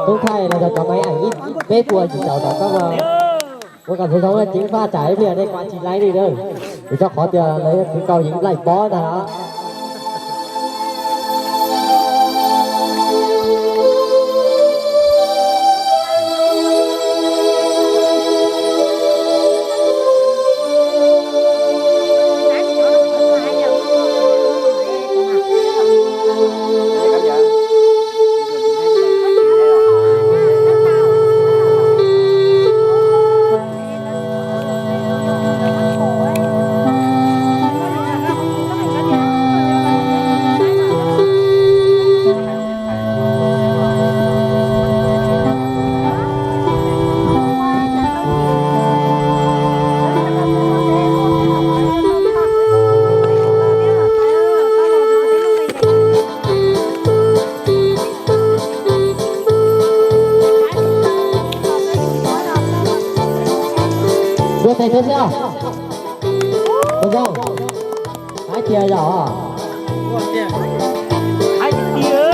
Tub Thaij los yog cov maiv eem ib peb puas yim caum tom koj mas, ua kom txhua txhua ceev faj tsam ib pliag nej kov tsis laib li na, vim rau qhov tias lawv yuav khwv nkaus yeev nplaim pob ntag. Ua tes tso xwb os. Ua zoo. Haib tiag yom. Haib tiag.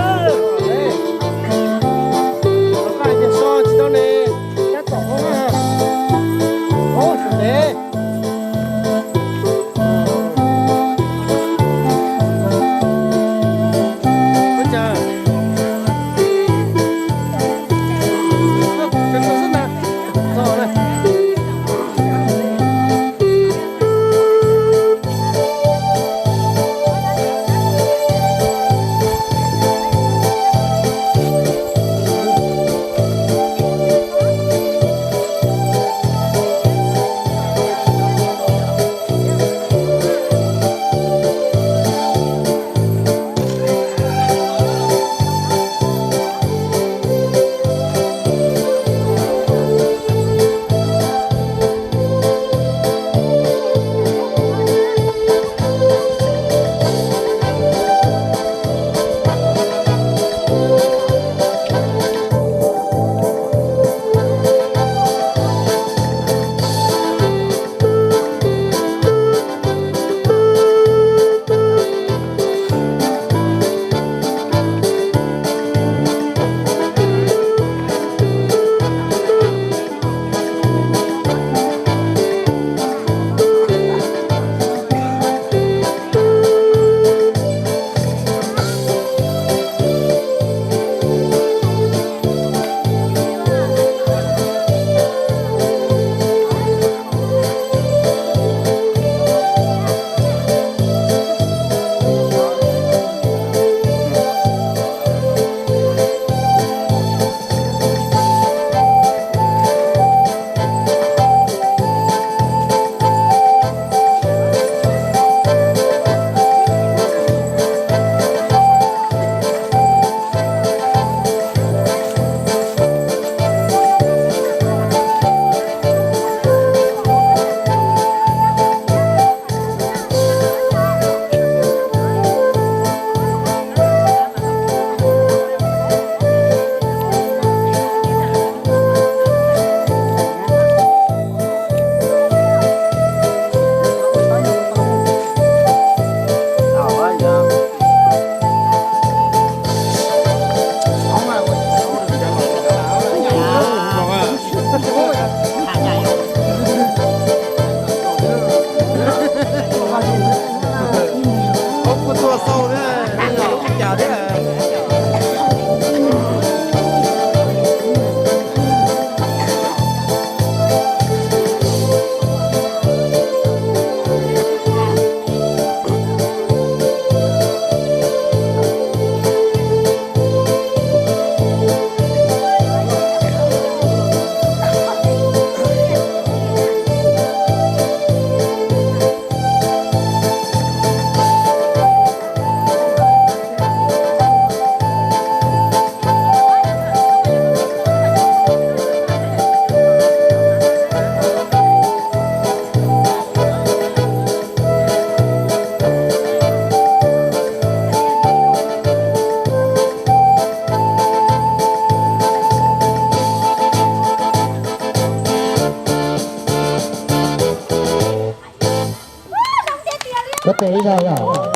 Kuv tes ib zaug yog.